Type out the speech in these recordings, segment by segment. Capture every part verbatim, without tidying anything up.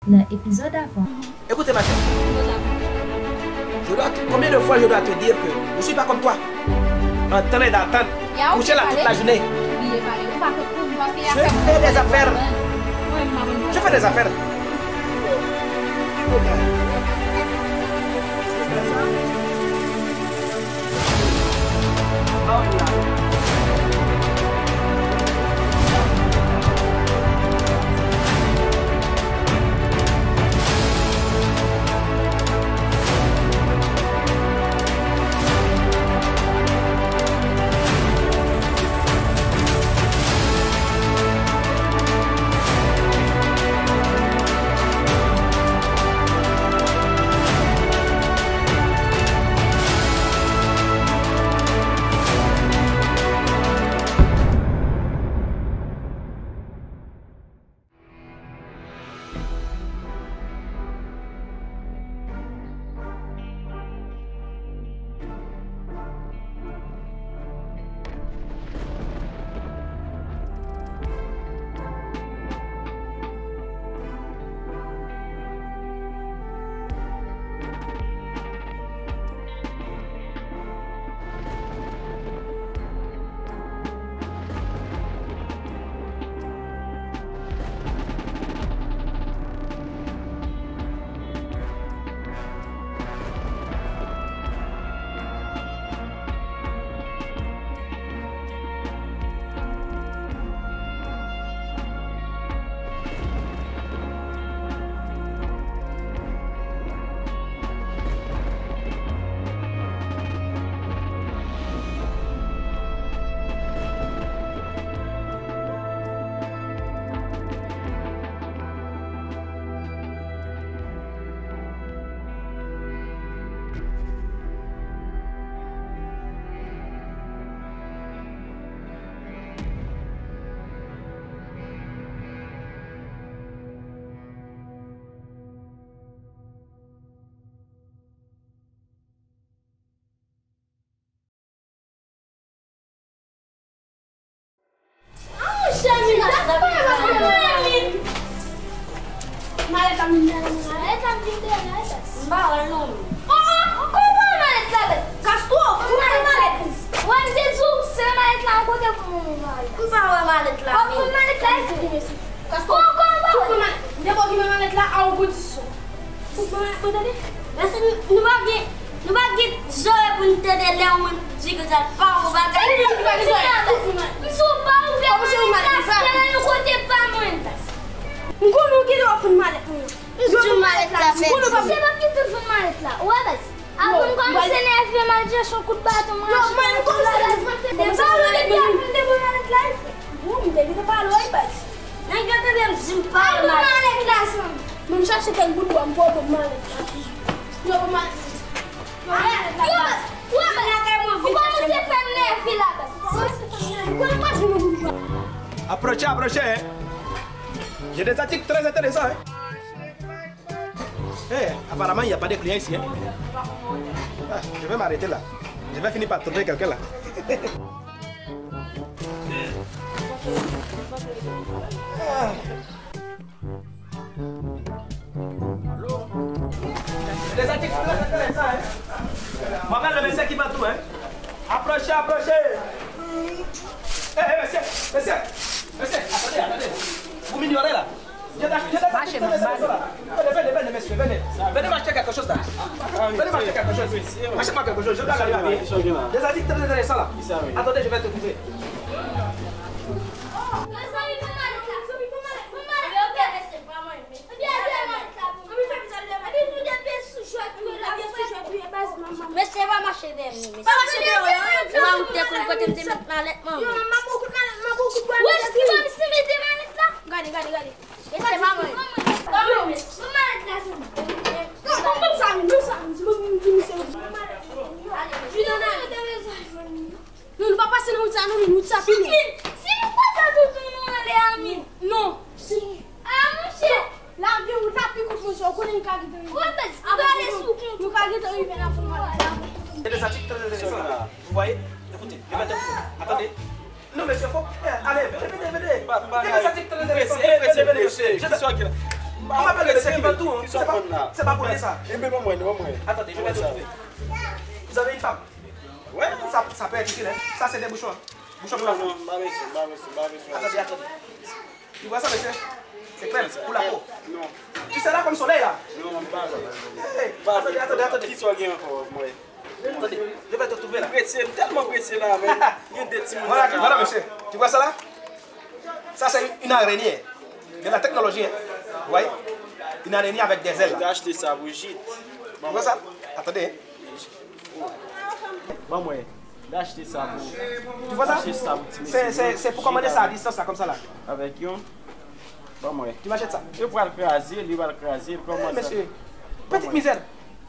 Nan epizòd avan. Écoutez, ma chère. Je dois, combien de fois je dois te dire que je suis pas comme toi? En train d'attendre, couché là toute la journée. Je fais des affaires. Je fais des affaires. Ah, monchè, men gad kòman malèt la vin. Malèt la vin dèyè mwen. Malèt la vin dèyè mwen. M pa wè l non. Oh, oh, kòman malèt la, bèt? Kastwo, ou malèt la. Wè, m te di w, se malèt la, yon kote pou mwen, malèt la. M pa wè malèt la. Kòman malèt la, eskize, mesye. Kastwo, kòman ou pa wè? M te ba w ki men malèt la, a yon kondisyon. Ou pa wè, tande? Mesye, nou, nou pa gen Nou pa gen zòrèy pou n tande lè yon moun di ke sa pa yon bagay. M di w pa ouvè malèt la, se yon kote pa mwen. M konnen w gentan ap fè malèt mwen. M di w malèt la, m konnen w pa. Se pa m ki te fè malèt la. Ou wè, baz. Avan m kòmanse nève m al chèche yon kout baton, mwen achte yon kout baton. Depi w depi ap vin devan malèt la, bon, m te gentan pale w, baz. Nèg yo tande m di m pa wè malèt la, zanmi. Men m chache kèk bout bwa, m pran yon malèt la. Yo, malèt. Yo, malèt la. Ou kòmanse fè m nève la, baz. Ou pa jwenn yon bout bwa. Approchez, approchez, hein. J'ai des articles très intéressants, hein. Eh, apparemment, il n'y a pas de client ici, hein. Ah, je vais m'arrêter là. Je vais finir par trouver quelqu'un là. Ah. Allô? Des articles très intéressants, hein. Maman, le monsieur qui vend tout, hein. Approchez, approchez. Eh, eh, monsieur, monsieur, monsieur, attendez, attendez. Vous m'ignorez là. Mache, m ap bale. Venez, venez, venez, monsieur, venez. Venez m'acheter quelque chose là. Venez m'acheter quelque chose. Achetez-moi quelque chose. Je dois aller habiller. Des articles très intéressants là. Attendez, je vais te trouver. Mesye pa mache dèyè m, mesye. Pa mache dèyè w, non. Ou pa montre kou kote m te met malèt, manmi. Yo, manman, m pran kout malèt, manman, m pran kout malèt. Wè, si manmi si mete malèt la. Gade, gade, gade. Mesye pa mwen. Pa mwen, mesye. Pran malèt la, se mwen. Non, ban m sa, ban m sa, ban m sa, ban m sa. Vin nan malèt. Non, nou pa pase nan wout sa, non, men wout sa pi lwen. Si nou kwaze toutou nou anlè a, men. Non. Si. Ah, monchè. Non. La gen wout la pi kout, monchè. Ou konnen nou ka gentan rive. Wè, bèt, nou ka ale sou kont. Nou ka gentan rive nan fon malèt la. C'est des articles très intéressants là. Vous voyez? Écoutez, je vais te prouver. Attendez. Non, monsieur, faut, eh, allez, venez, venez, venez. Pas, pas, venez, ça dit que très intéressant. Venez, venez, venez. Monsieur, monsieur, je suis tranquille. On m'appelle le médecin qui vend tout, hein. C'est pas, c'est pas pour rien, ça. Attendez, je vais te trouver. Vous avez une femme? Ouais. Ça, ça peut être utile, hein. Ça, c'est des bouchons. Bouchons pour la femme. Non, non, m pa bezwen, m pa bezwen, m pa bezwen. Attendez, attendez. Tu vois ça, monsieur? C'est crème pour la peau. Non. Tu seras comme soleil, là. Non, m pa bezwen. Hey, attendez, attendez, attendez. Kisa w gen ankò, mwen? Attendez, je vais te trouver là. Prese, m tèlman prese la, men. Gen de timoun. Voilà, voilà, monsieur. Tu vois ça là? Ça, c'est une araignée. De la technologie, hein. Vous voyez? Une araignée avec des ailes. Mwen te achte sa pou Jit. Tu vois ça? Attendez, hein. Ban mwen. Mwen te achte sa pou. Tu vois ça? Achte sa pou ti mesye. C'est, c'est, c'est pour commander ça à distance, là, comme ça, là. Avèk yon. Ban mwen. Tu m'achètes ça? Yo pral kraze, li pral kraze. Kòman sa? Monsieur. Petite misère.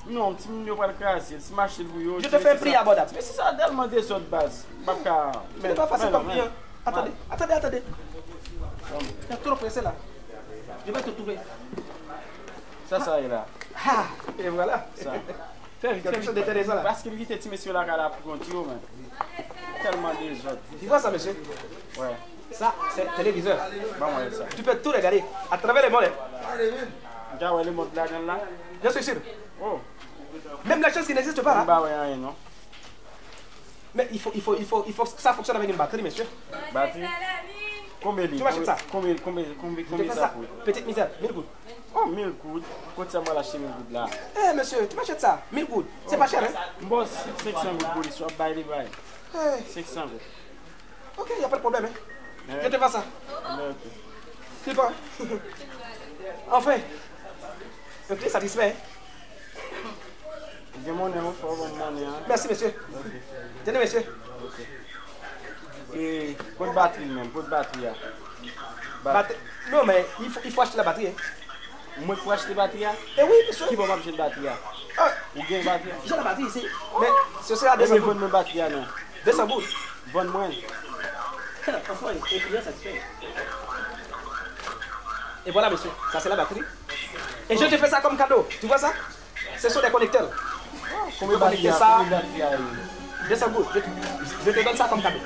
Non, timoun yo pral kraze l, si m achte l pou yo. Je te fais un prix abordable. Men si sa tèlman dezòd baz, m p ap ka. Ce n'est pas facile comme client. Attendez, attendez, attendez. T'es trop pressé là. Je vais te trouver. Sa, sa ye la. Ah, et voilà. Sa. Fè vit, fè vit. Quelque chose d'intéressant là. Paske m kite ti mesye yo lakay la pou kont yo, men. Tèlman dezòd. Tu vois ça, monsieur? Ouais. Ça, c'est téléviseur. Ban mwen sa. Tu peux tout regarder à travers le monde, hein. M ka wè lemonn ladan l la. Je suis sûr. Oh. Même la chose qui n'existe pas, là. M pa wè anyen, non. Mais il faut, il faut, il faut, il faut que ça fonctionne avec une batterie, monsieur. Batri? Konbyen li? Tu m'achètes ça? Konbyen, konbyen, konbyen, konbyen sa koute? Petite misère, mille goud. Oh, mille goud? Kot sa m pral achte mille goud la? Eh, monsieur, tu m'achètes ça? Mille goud. C'est pas cher, hein? M ba w senk san goud pou li, si w ap bay li, bay. Eh. Senk san goud. Ok, y a pas de problème, hein. Je te vends ça. Ok. C'est bon. Enfin. Ok, satisfait, hein. Ou gen monnen, wi, fò w ban m monnen an. Merci, monsieur. Ok. Tenez, monsieur. Ok. E kot batri menm? Kot batri a? Bat- Bat- Non, mais il faut, il faut acheter la batterie, hein. Mwen k pou achte batri a? Eh oui, monsieur. Ki bò m ap jwenn batri a? Ah. Ou gen batri a? J'ai la batterie ici. Mais ce sera deux cents gourdes. Vann mwen batri a non. Deux cents gourdes. Vann mwen. Enfin, un client satisfait. Et voilà, monsieur, ça c'est la batterie. Et je te fais ça comme cadeau. Tu vois ça? Ce sont des connecteurs. Konbyen batri a? Konbyen batri a ye? Deux cents gourdes. Je, je te donne ça comme cadeau.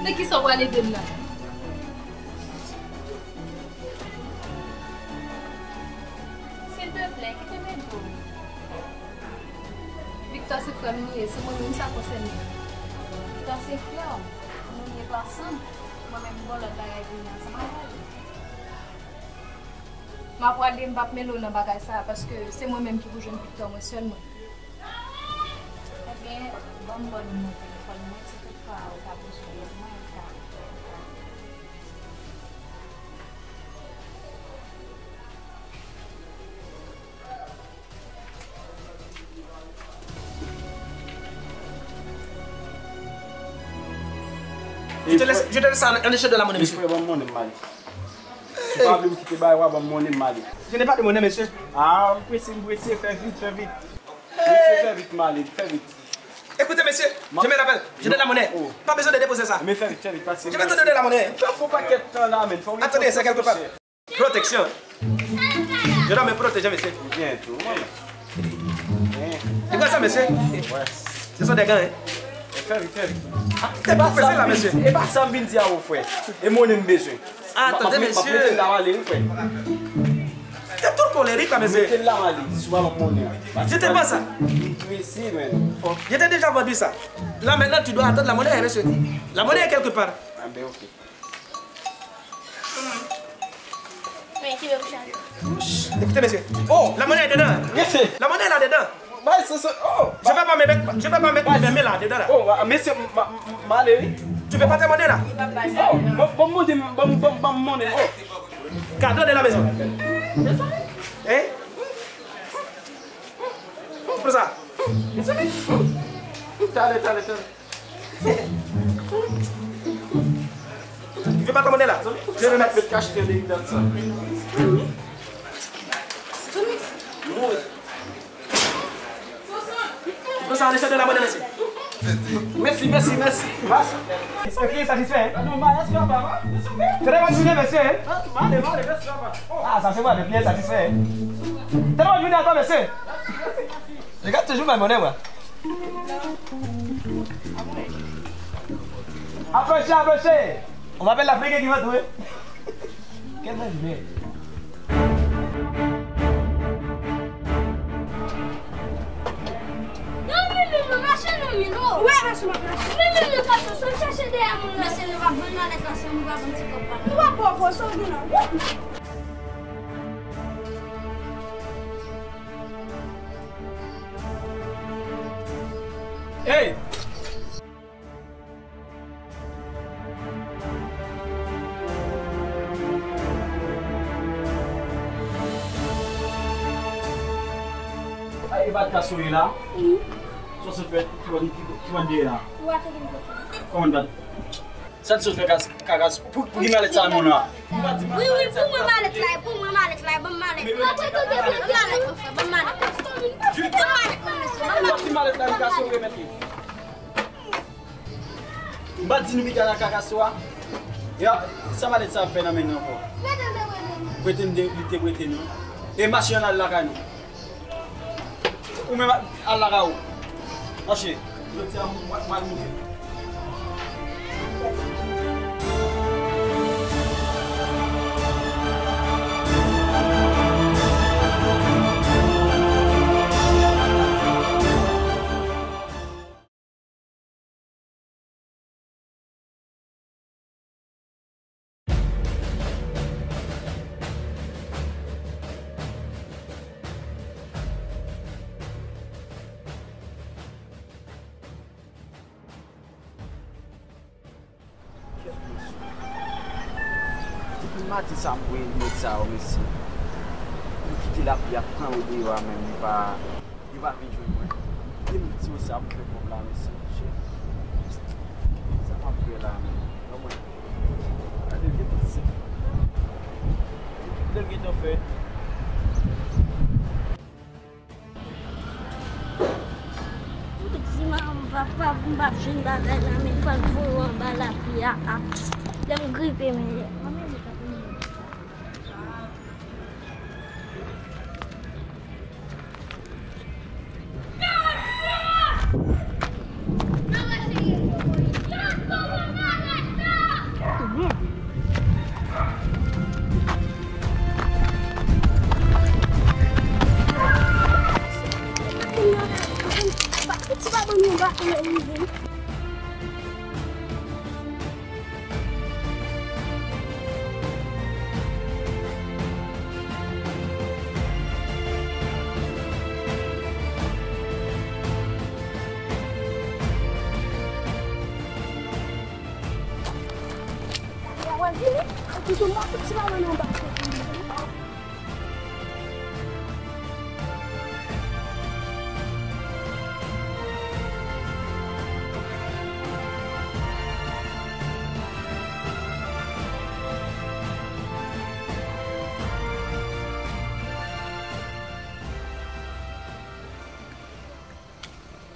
Nan kisa w pral ede m la? Silvouplè, kite m ede w. Victor se frè m li ye, se mwen menm sa konsène. Victor se frè w, nou ye pa ansanm. Mwen menm, m gon lòt bagay pou m ansanm avè l. M ap rale, m p ap mele w nan bagay sa a, paske se mwen menm ki pou jwenn Victor mwen sèlman. Ebyen, ban m ba w nimewo telefòn mwen, si toutfwa ou ta bezwen mwen, ou ta. Je te laisse, je te laisse ça en échange de la monnaie, monsieur. Frè, ban m monnen m ale. Si w pa vle m kite bagay, w a ban m monnen m ale. Je n'ai pas de monnaie, monsieur. Ah, m prese, m prese, fè vit, fè vit. Mesye, fè vit, m ale, fè vit. Écoutez, monsieur, je me rappelle, je donne la monnaie. Oh. Pas besoin de déposer ça. Men fè vit, fè vit, paske. Je vais te donner la monnaie. Fè fò pakèt tan la, men. Fò. Attendez, c'est quelque part. Protection. Je dois me protéger, monsieur. Bien, tout, mwen. Hein. C'est quoi ça, monsieur? Ouais. Ce sont des gants, hein? Fè vit, fè vit. Ah, t'es pas pressé là, monsieur. E pa sa m vin di a ou, frè. E monnen m bezwen. Ah, attendez, monsieur. M ap mete l la, m ale, wi, frè. T'es tout colérique là, monsieur. Mete l la, m ale. Si w pa ban m monnen an. Je te vends ça. M prese, man. Je t'ai déjà vendu ça. Là, maintenant, tu dois attendre la monnaie, hein, monsieur. La monnaie est quelque part. Ah, ben, ok. Men ki bouch la. Écoutez, monsieur. Oh, la monnaie est dedans. Monsieur. La monnaie est là dedans. Bay, se, se, oh. Je vais pas me mettre, je vais pas mettre mes mains là dedans là. Oh, monsieur, m, m, m ale, wi. Tu veux pas te monnaie là? Oh, bon, bon, bon, bon, bon, bon, oh. Cadeau de la maison. Hein? Prends ça. Talè, talè, talè. Tu veux pas commander là? Je remets. Met kach dedan sa. Prends ça, on essaie de la monnaie, monsieur. Mèsi, mèsi, mèsi. Est-ce que client satisfait, hein? Non, ma, est-ce que papa? Très bonne journée, monsieur, hein? Ah, male, male, mèsi, papa. Ah, ça se voit, le client est satisfait, hein? Très bonne journée à toi, monsieur. Regarde ce jour, même, on est, ouais. Approche, approche. On m'appelle l'Afrique qui va trouver. Quelle belle mère. Non, Mimi, nou mache, non, Milo. Wè, mache, mache, mache. Mimi, nou ka sou, sou chache dèyè moun nan, se nou pa vann malèt la, se nou pa vann ti kòb la. Nou pa pran pran sa, ou di non. Hey! Ay, e pa t ka souri la? Wi. Sa w sot fè, ki bò, ki, ki bò dèyè la? Ou pa tande m kote. Kòman dat? Sa n sot fè kas, kakas, pou, pou ki malèt sa moun la? Wi, wi, pou mwen malèt la, pou mwen malèt la, ban m malèt. Malèt mwen fè, ban m malèt. Ban m malèt mwen, mesye, ban m malèt. Pati malèt la, li ka sove mèt li. M pa di nou pita nan kakas wa. Ya, sa malèt sa ap fè nan men nou ankò? Prete m de, li te prete nou. E mache ann al lakay nou. Ou menm al lakay ou. Mache. Jodi a, mwen, mwen al mouri. Depi maten sa m voye nèg sa yo, mesye. Yo kite lapli ap pran yo deyò a menm, yo pa, yo pa vin jwenn mwen. Depi m di yo sa, m fè kòb la, mesye. Shit. Sa m ap fè la menm? Ban mwen. Gade l gentan sèk. Depi lè l gentan fè. Ou di manman, papa, m p ap jwenn bagay la, men fòk voye w anba lapli a, a. Lè m gripe, men.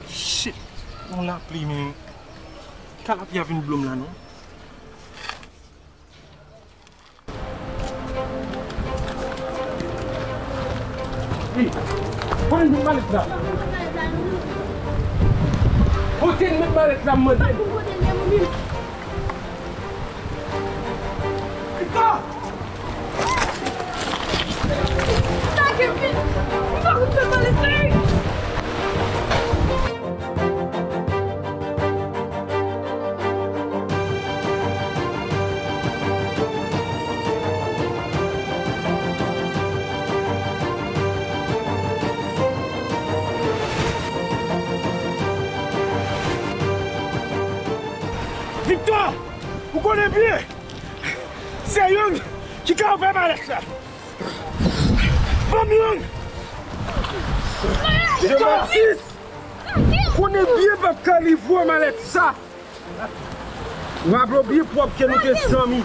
Shit! Yon lapli, men. Ka lapli a vin blo m la, non? Hey, kote n met malèt la? Kote n met malèt la, m mande? Pita! Lage m vin! M pa konn fè malèt la! Victor! Ou konnen byen! Se Young ki ka ouvè malèt la! Ban m Young! Victor! Konnen byen p ap ka livre w malèt sa! Raple w byen pwòp ke nou te zanmi.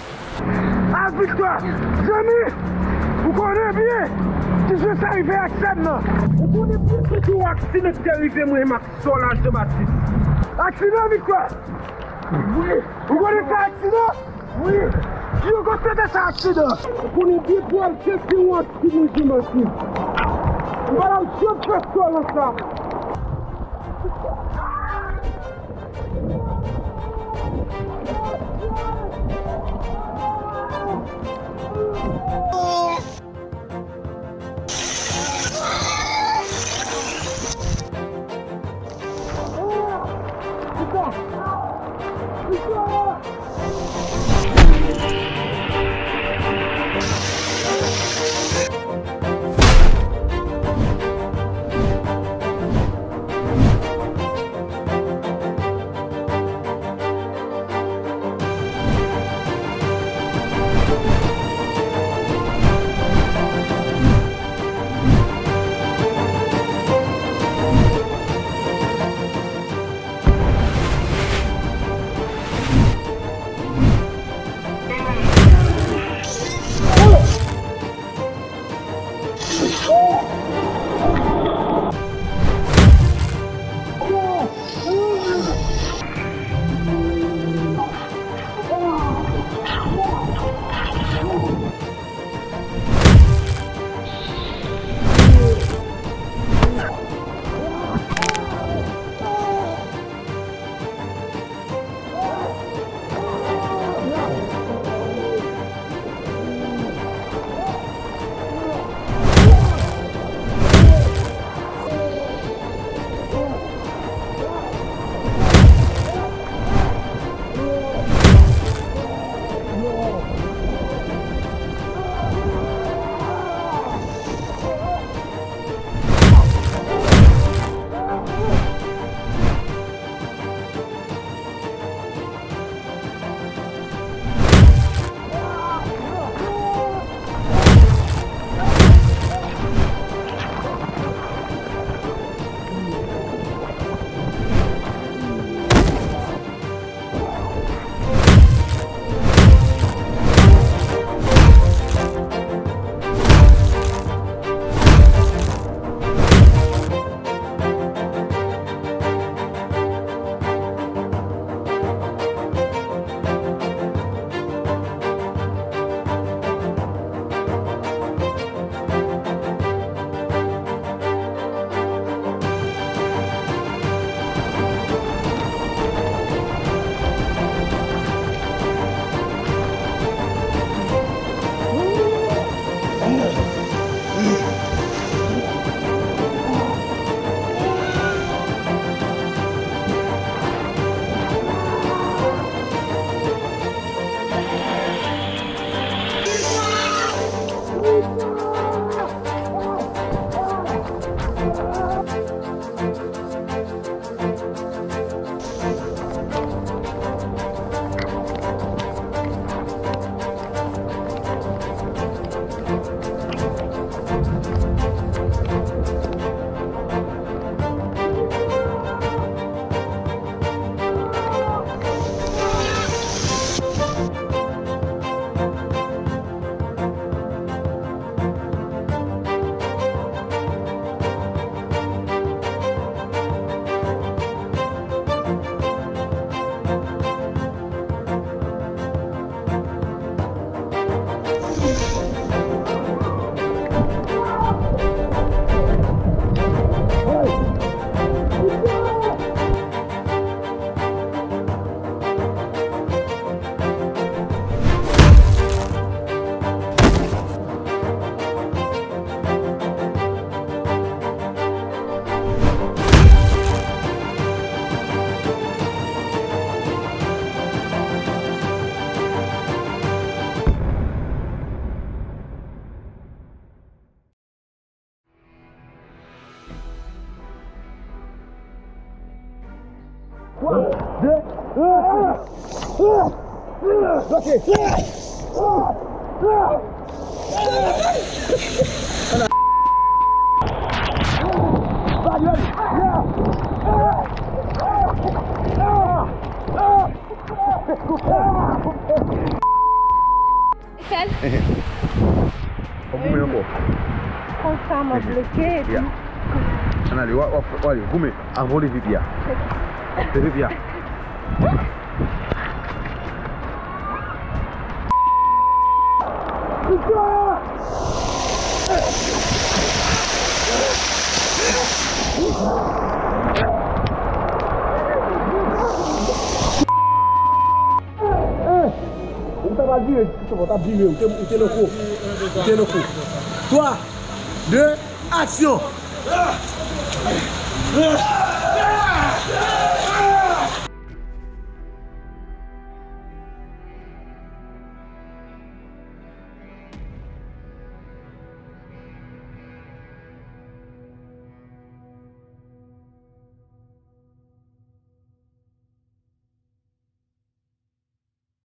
A Victor! Zanmi! Ou konnen byen kijan sa rive ak sè m nan! Ou konnen byen se yon aksidan ki te rive mwen menm ak sè w la, Jean Baptiste. Aksidan, Victor! Wi! Ou konnen sa aksidan? Wi! Yo, kote te sa aksidan? Ou konnen byen pwòp ke se yon aksidan, Jean Baptiste. M pa t ap janm fè sè w sa. Fè l. W ap goumen ankò. Konsa m ap bloke epi. Ya. Ann ale, w ap, w ap, w ap ale, goumen. Avan w leve pye a. Leve pye a. Ou t ap vire, ou t ap vire, ou te, ou te nan kou. Ou te nan kou. Twa, de, aksyon!